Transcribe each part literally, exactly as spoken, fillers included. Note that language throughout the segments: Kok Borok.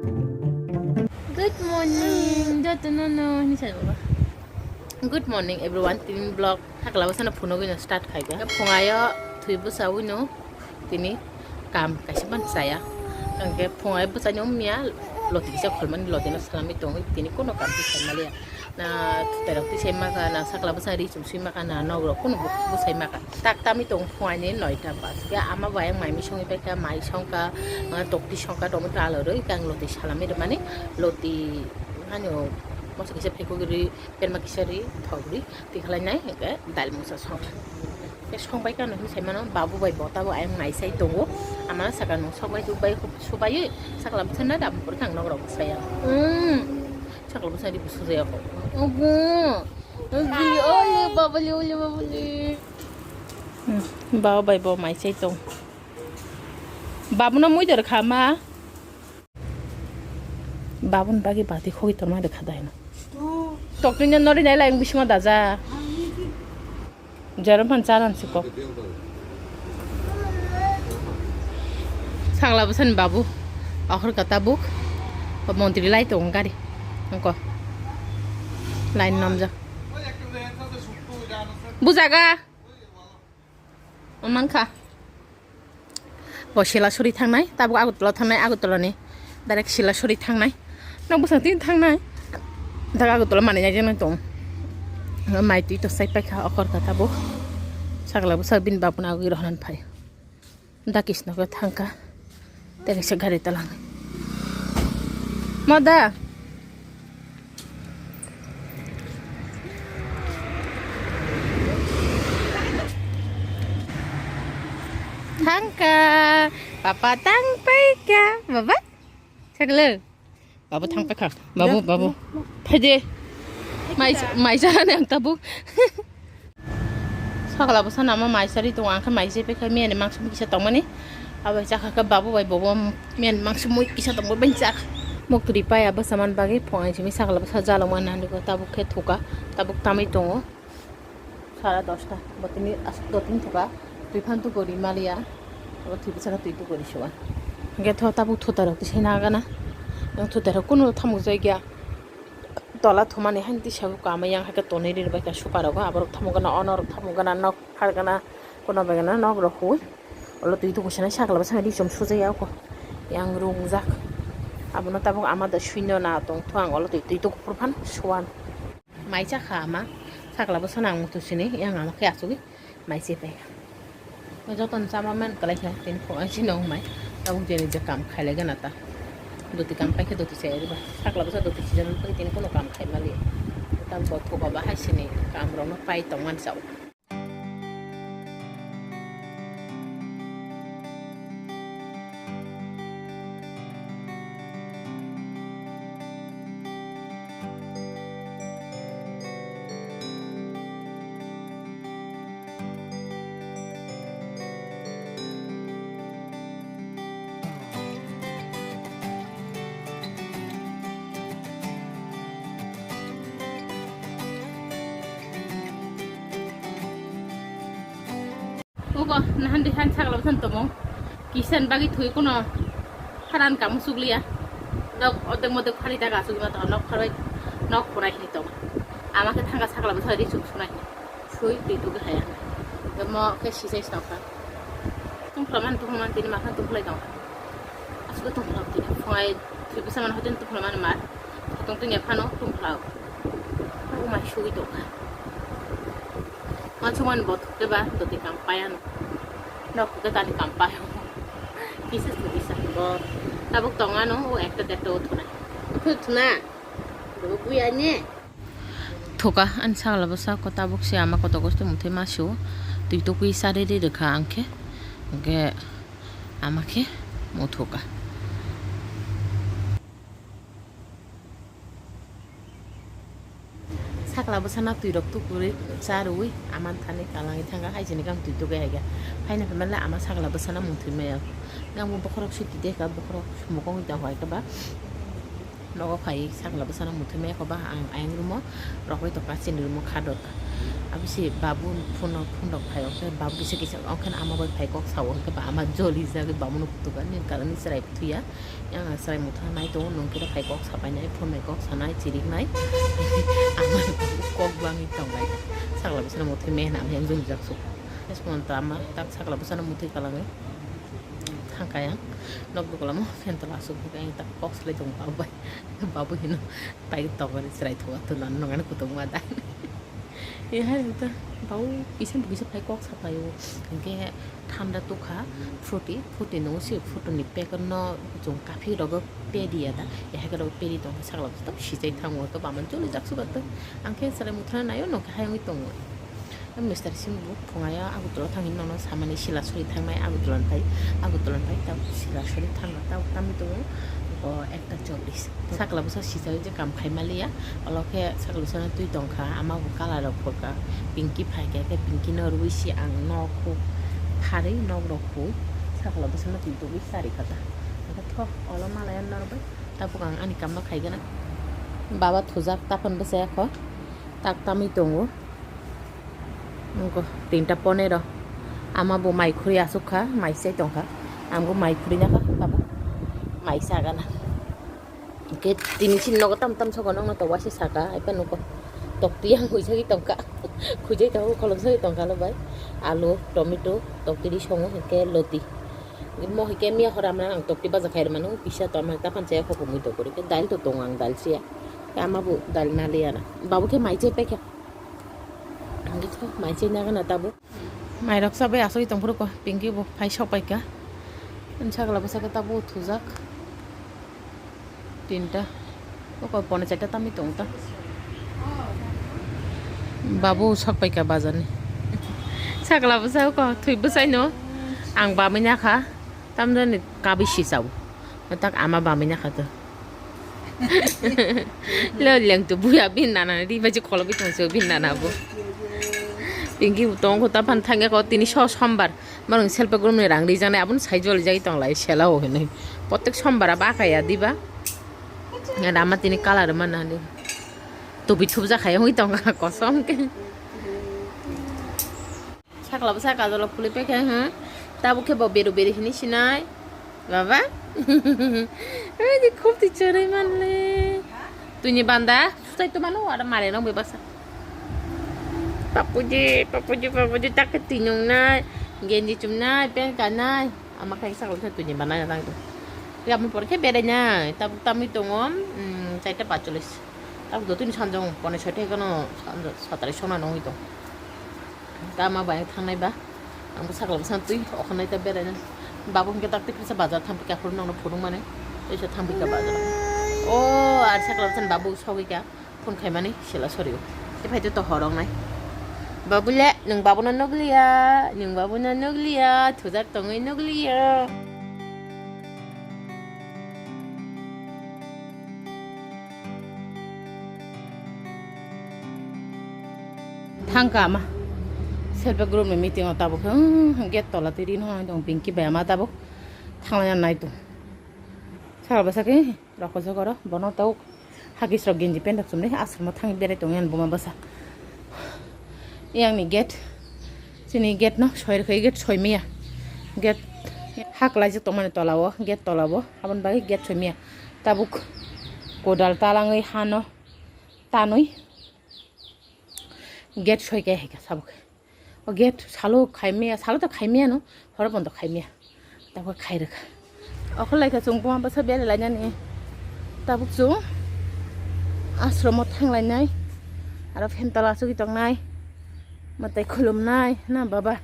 Good morning. Joto no no hini sai baba. Good morning everyone. Tini vlog sakla bwsano phunugwi no start khaikha. Phungayo thwi bwsawi no tini kam kaisa ban chaya. Hwnkhe phungai bwsani wngya loti kisa kholmani loti no swlamwi tongwi tini kono kam kisa maliya. Na thutairok tisai maka, na sakla bwsa ri chum sui maka, na nok rok kunu bwsai maka. Tak tami tong phungaini noita bas. Ya ama bai ang mai misongwi paikha, mai songkha, ah, tokti songkha, tomato alu rwi kang loti salami rwmani loti hani o moso kisa phaikuk rwi, perma kisa rwi, thok rwi, tikhalai nai hwnkhe dal moso song. Tei songbai kano hinwi saimano, babu bai bo tabo ayang naisai tongo. Ama saka nung sokbai tukbai subaiwi sakla bwsana dam pori kang nok rok bwsaya. Mm. Sakla bwsani bwsajaya kho. Obo. Obo, ole, babali, ole, babali. Mm. Babu bai bo maisai tong. Babu no mui dor kha ma. Babun bagi bati khogwi torma de khadai no. Tokni no nori nai lai bisingo daja. Jero phan charan siko. Sagla bwsani babu. Akhor kata buk. Montri lai tong gari. Angko. Line namja. Bujaga. Mangkha. Bo Silasuri thangnai, tabuk Agartala thangnai, Agartala ni direct Silasuri thangnai. Nok bwsang tini thangnai. Dak Agartala manwi nai jaknai tong. Mai twi to sai paikha okhorkha tabuk. Sagla bwsa bini babu no agwi rohornani phai. Da kisno khe thangkha. Tei kaisa gari tolang. Moda. Thangkha. Papa tang paikha. Baba. Sagla. Babu thang paikha. Babu, babu. Phaide. Mai, mai jarani ang tabuk. Sagla bwsa nama mai sari tongo, ang khe mai se paikha, miyani mangsa mui kisa tongmani. Abo chakha khe babu bai bobo miyani mangsa mui kisa tongmani bai chakha. Mok twi paya bwsa man bagwi phung ang simi sagla bwsa jalok man nani ko tabuk khe thuka, tabuk tamwi tongo. Sara dosta, botini as-, botini thuka, twi phan tugo ri maliya, abo twi bwsano twi tugo ri suwa. Hingke tho tabuk thuta rok tisai nagana, yang thuta rok kunu thamuk jai gya. Tola thumani haini tisa bo kama yang haike tonwi ri bai ka suka rogo, aborok thamuk gana, ono rok thamuk gana, nok phar gana, kono bai gana, nok rok hui. Olo twi tugo sanai sakla bwskango ri chum sujai ya oko, yang rungjak. Abono tabuk ama da suino na tong thu ang olo twi, twi tugo phuru phano suwan. Mai chakha ama, sakla bwsano ang muitu sini, yang ama khe achugwi mai chepai. Jotono chama man kwlai kha, tini phung ang chini wng mai. Tabuk jeni je kam khailai gana ta. Doti kam paikhe doti chai riba. Sakla bwsa doti sijak nang tini kono kam khai mali. Tam bo thuba bahai sini kam rokno pai tongmani chao. Ugo, nahan di han sagla bwsan tomo. Kisan bagi thui kuno haran kamu suglia. Nok odek modek phari daga sugima to nok pharai nok phurai hini tomo. Ama khe thanga sagla bwsan ri suk sunai. Sui twi tugi haya. Mo khe sisai sokha. Tung phlaman tung phlaman tini makhan tung phlai tong. Asuk tung phlam tini. Phungai thui bwsa man hoten tung phlaman mar. Tung tung ya phano tung phlau. Umai sui tong. Mansuman bot ke ba doti kam payano. Nok ke tani kam payo. Kisa tu kisa. Bo tabuk tongano o ekta dekta o thuna. Thuna. Bo buya ne. Thuka ani sagla bwsa ko tabuk se ama koto gosto muthai ma sio. Twi tukui sariri rwkha ang khe. Hwnkhe ama khe muthuka. Sakla bwsano twi rok tukurwi charwi ama thani kalangwi thangkha, hai chini kang twi tukai hai kha. Phaina phaimale ama sakla bwsano mungthwi maya. Yang bo bokhorok swi twi tei kha, bokhorok mokol wngwi tong hai khe ba. Nogo phai sakla bwsano muthumai kho ba ang ayang room o rogwi tongkha chini room o kha dorkha. Abisi babu phone phone rok phai onkhe babu kisa kisa onkhe ama bai phai kok sao onkhe ba ama joli jagwi babu no kutuka nini karon ni chwrai thuya. Yang chwrai mutha nai tongo nwng khe phai kok sapai nai phone bai kok sanai chirik nai. Ama kok bangwi tongnai sakla bwsano muthumai hwnwi ang joli jak su. Hes monto ama tak sakla bwsano muthwi kalangwi thangkha yang nok dugulamo fan tola asuk bwkha yang tak kok salai tongo babu bai. Babu hino pai tokmani chwrai thuwa tulan nongani kutung ma dai. E hai ta bau kisa kisa phai kok sapaio. Hingke thanda tukha fruity, fruity nung si fruity ni packet no chung kaphik rogo pedi ya da. E hai rogo pedi tong sakla to sijai thango to baman choli jak suga to. Angke chwrai muthra nayo nokhe hayungwi tongo. Mister Singh bo phungayo Agartala thangwi nono samani Silasuri thangnai Agartala ni phai Agartala ni phai tabuk Silasuri thangna tabuk tamni tongo o ekta chobbish sakla bwsa sijak je kam khai maliya olo khe sakla bwsano twi tongkha ama bo colour rok pholka pinky phaikha khe pinky no rwui si ang nok huk pharwi nok rok huk sakla bwsano twi tubui charikha ta hwnkhe thok olo malaya norbai tabuk ang ani kam no khaigana baba thujak taphon bwsaya kho tak tamwi tongo. Nungkho tinta ponero. Ama bo mai khuri asuk kha, mai chai tong kha. Ang bo mai khuri na kha, tabuk mai sagana. Hingke tini chini nogo tam tam sogo nokno to waisa saka, ai pa nungkho. Tokti yang khuisagwi tong kha. Khuijai tongo, kholomsagwi tong kha lo bai. Alu, tomato, tokti ri songo, hingke loti. Mo hingke miya hora ma ang tokti baja khairok mano, pisa to ama ta phan chaya khopumui to kori. Dail to tongo ang dail siya. Ama bo dail na liya na. Babu khe mai chai paikha. Ang khe mai chai nagana tabuk. Mairok chabai asogwi tongphuru ko, Pinky bo phai sok paikha. Ang sakla bwsakhe tabuk thujak. Tinta. Oko pone chaita tamwi tongo ta. Babu sok paikha bazar ni. Sakla bwsa oko thwi bwsai no. Ang bamwi nakha. Tamjani kabwi sisao. Tak ama bamwi nakha to. Lo leng tu buya bin nana ri baji kholo bi tong so bin nana bo. Pinky tong ko ta phan thangya ko tini so sombar. Marung selpa grum ni rang ri jana abun sai joli jai tong lai sela ho hinui. Protek sombar aba kaya diba. Rama tini color mana ni. Tubi thup ja khai hoi tong kosom ke. Sakla bwsa kajol o khulwi paikha, hmm? Tabuk khe bo beru beru hinwi sinai. Baba? Oi, di khub twi chorwi manle. Twini banda, sutai to mano, ada mare nang bebasa. Papuji, papuji, papuji, tak khe twi nungnai, genji chumnai, pant kanai. Ama khe sakla bwsa twini banda nang do. Yamni por khe berai nai, tabuk tamwi tongo, mm, chaita pachulis. Tabuk do twini sanjong, pone soita khe no sanjong, satari sona nungwi tong. Tama bai thangnai ba. Ang bwsakla bwsang twi okhonai ta beraina. Babu hwnkhe tak twi kisa bazar thang phika phuru nokno phunukmani. Teisa thang phika bazar. O ar sakla bwsang babu sogwi ka phone khaimani sila sorio. Tei phai twi to horok nai. Babu le nwng babu no nukliya, nwng babu no nukliya, thujak tongwi nukliya. Thangka ama self help group ni meeting o tabuk khe, hmm, gate tola twi rin hwnwi tong Pinky bai ama tabuk thanglaina nai tong. Saka bwsa khe rokho jokoro bono tabuk hagis rok genji pant rok chumui ashram o thangwi berai tong yan buma bwsa. Yang ni gate chini gate no soi rwkha gate soi maya gate ha kwlaijak tongmani tola o gate tola o aboni bagwi gate soi maya. Tabuk kodal talangwi hano tanwi gate soikai hai kha tabuk. O gate salo khaimaya, salo to khaimaya no, horo pondo khaimaya. Tabuk khai rwkha. Okhor lai kha chwng buma bwsa bere lainani. Tabuk chwng ashromo thang lainai. Aro phen tola asugwi tongnai. Mwtai khulumnai na baba.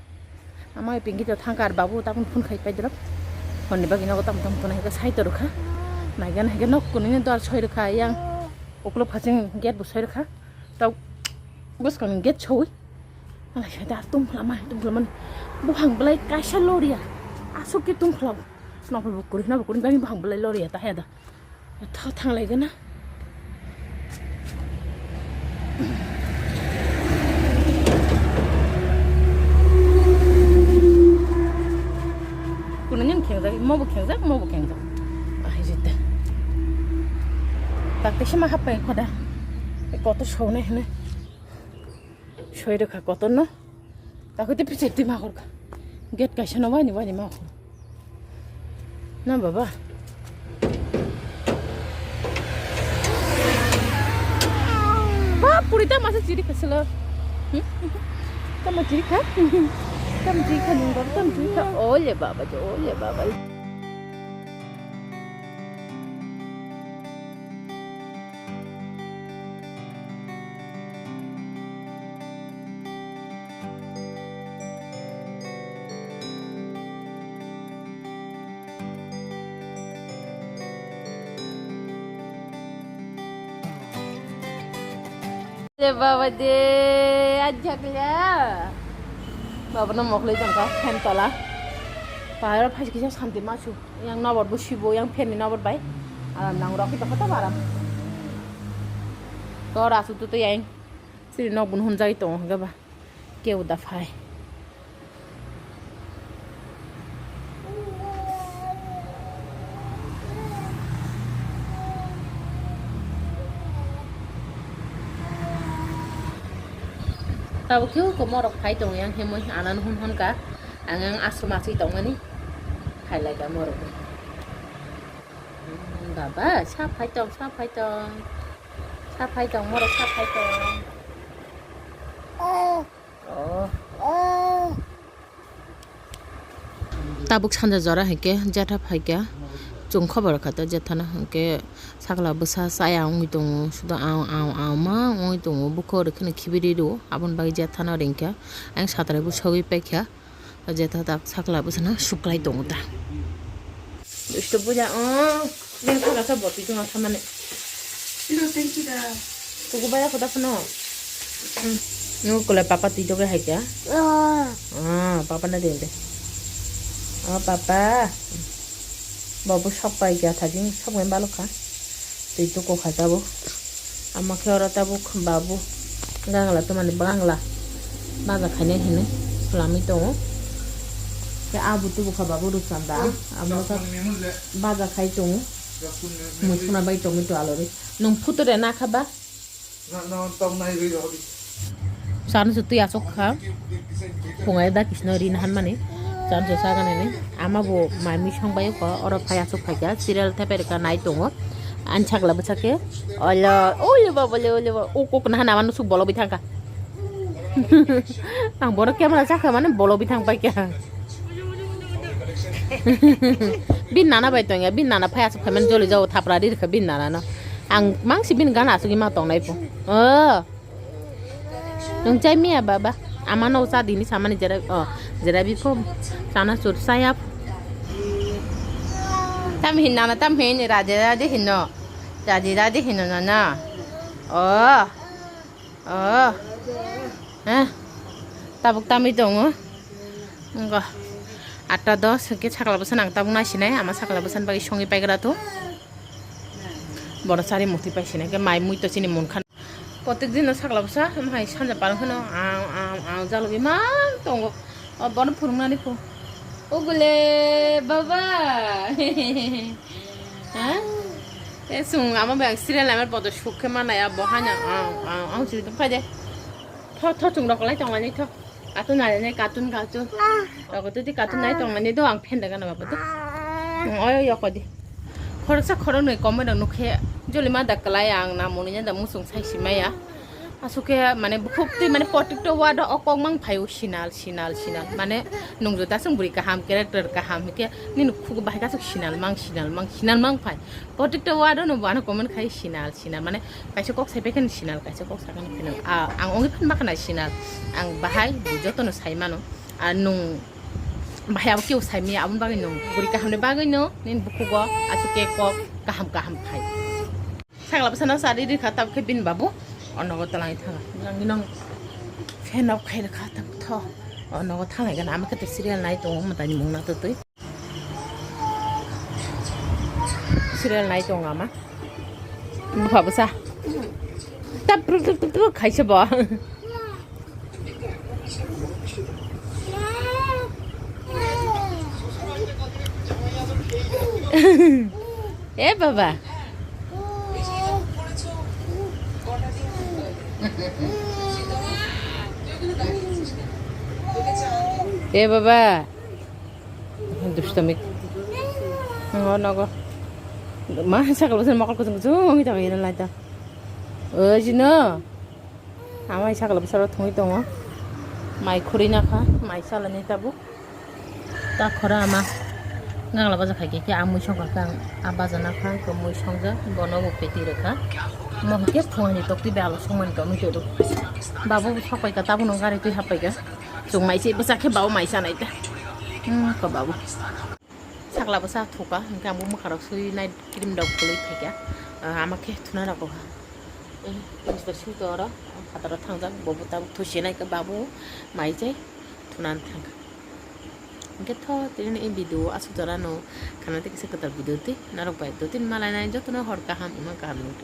Ama Pinky to thangkha ar babu tabuk phone khai pai dirok. Honni bagwi nogo tam tam phone hai khe sai to rwkha. Naiga naiga nok kunui no dor soi rwkha yang. Uklok phasing gate bo soi rwkha. Tabuk bwskang gate soi. Alai sai da tum phlamani tum phlamani. Buphang belai kaisa loria. Asuk khe tum phlam. Nokol bo kuri na bo kuri bani buphang belai loria ta heda. Tha thanglai gana. Kuno nini khengjak, mo bo khengjak, mo bo khengjak. Ahai jete. Takte sima happai khoda. Kotor sonai hene. Soi rwkha kotor no. Takoi te pichai twi ma khorkha. Gate kaisa no wani wani ma khor. Na baba. Ba puri ta masa chiri khasalo. Hmm? Tamo chiri kha. Tamo chiri kha nung baba tamo chiri kha. Ole baba jo ole baba. Le baba de, ajak le. Baba no mokle jangka, fan tola. Bahai ro phai kisa santi masu. Yang nobor bo sibo, yang fan ni nobor bai. Aram nang rok kita kota baram. To rasu tu tu yang. Siri nok bun hun jai tong hingga ba. Keu da phai. Tabuk khe uko morok phai tongo yang himwi anan hun hon ka ang yang aswk maswi tongmani khailai ka morok. Baba sa phai tong sa phai tong sa phai tong morok sa phai tong. Oh. Tabuk sanja jora hinkhe jetha phaikha, chwng khobor kha to jethano hinkhe sakla bwsa chaya wngwi tongo, sudo aw aw aw ma wngwi tongo, bukhugo rwkheno khibiri rwo, aboni bagwi jethano ringkha, ayang satrai bo sogwi paikha, jetha tak sakla bwsano suklai tongo ta. Duisto buja o. Bini phaga sa bo twi tongma thamani. Ino thank you da. Tugu baya kota phano. Hmm. Nung kule papa twi toge hai kya? Ah. Ah, papa na de de. Oh, papa. Babu sok pai kya thajing sok men balok kha. Twi to ko kha jabo. Ama khe oro tabuk babu gangla to mani bangla baja khainai hinwi swlamwi tongo. Khe abu tubu kha babu Rupchanda. Amo khe baja khai tongo. Musuna bai tomato alori. Nung phuto de na kha ba? Chano se twi asok kha. Pungai da kisno ri nahan mani. Chano se sagan ni. Ama bo mai mi song bai ko oro phai asok phai kha. Serial thepai rwkha nai tongo. Ani sakla bwsa khe. Ola, ole baba, ole, ole baba. O kok nahan ama nusuk bolo bi thangkha. Ang borok camera chakha mane bolo bi thang pai kha. Bin nana bai tongya, bin nana phai asok phai mani joli jago thapra ri rwkha bin nana no. Ang mangsi bin gana asugwi ma tongnai pho. Oh. Nung chai miya baba. Ama no cha dini samani jera, oh, jera bi pho. Chana chur saya. Tam hin nana tam hin raje raje hinno. Raje raje hinno nana. Oh. Oh. Eh. Tabuk tamwi tongo. Ngo. Atta dos hwnkhe sakla bwsa nang tabuk naisinai ama sakla bwsani bagwi songwi paigra to. Boro sari muti paisinai khe mai mui to chini munkha. Protek dino sakla bwsa hai sanja parang kheno ang ang ang jalogwi mang tongo. O bono phurungnani pho. Ugule baba. Ha? E sung ama bai ang serial number bodo suk khe manaya bo hanya ang ang ang siri tong phaide. Tho tho chung rok lai tong ani tho. Atun nai nai cartoon cartoon. Rok tu di cartoon nai tong ani do ang phen daga na baba do. Oyo yoko di. Khoroksa khoroknwi komoi rok nukhe joli ma da kwlai ang na mwnwi da musung sai si maya. Asukhe mane bukhuk twi mane protecto word o kok mang phaio sinal sinal sinal mane nung jota sung bwrwi kaham character kaham hikhe nini khuk bahai kasuk sinal mang sinal mang sinal mang phai protecto word o no bo ano comment khai sinal sinal mane kaisa kok sai phaikhe sinal kaisa kok sakani final ang ongwi phan bakana sinal ang bahai jotono sai mano ar nung bahai abo keu sai maya aboni bagwi nung bwrwi kaham ni bagwi no nini bukhugo asukhe kok kaham kaham phai. Sakla bwsano chari rikha tabukhe bini babu o nogo twlangwi thanga. Nangni nang fan off khai rikha tabuk tho. O nogo thanglai gana ama khe to serial nai tongo mwtaini mungna twtwi. Serial nai tongo ama. Bupha bwsa. Tap tap tap tap khaisa bo. E baba. E baba. Dustami. Ngo nogo. Ma sakal bwswk mokol kuchung kuchung wngwi tongwi lai ta. O jino. Ama sakal bwswk thungwi tongo. Mai khurui nakha, mai salani tabuk. Ta khora ama gangla baja khai khe, khe a mui songkha khe ang a baja nakha, ang khe mui songjak, bono bo peti rwkha. Mo hwnkhe phunani tokti bai alo songmani tongwi tongdo. Babu bo sokpai kha, tabukno gari twi happai kha. Chwng mai se bwsa khe babu mai sanai ta. Hmm, ko babu. Sakla bwsa thuka, hwnkhe ang bo mwkharok sui night cream rok kwlwi phaikha. Ah, ama khe thuna rok kha. Eh, mister Singto oro phataro thangjak, bo bo tabuk thusi nai kha, babu mai se thunan thangkha. Hwnkhe tho, tini ni video aswk jora no khana tei kisa kwtal video twi narwk bai do tin malai nai jotono hor kaham ima kaham nung.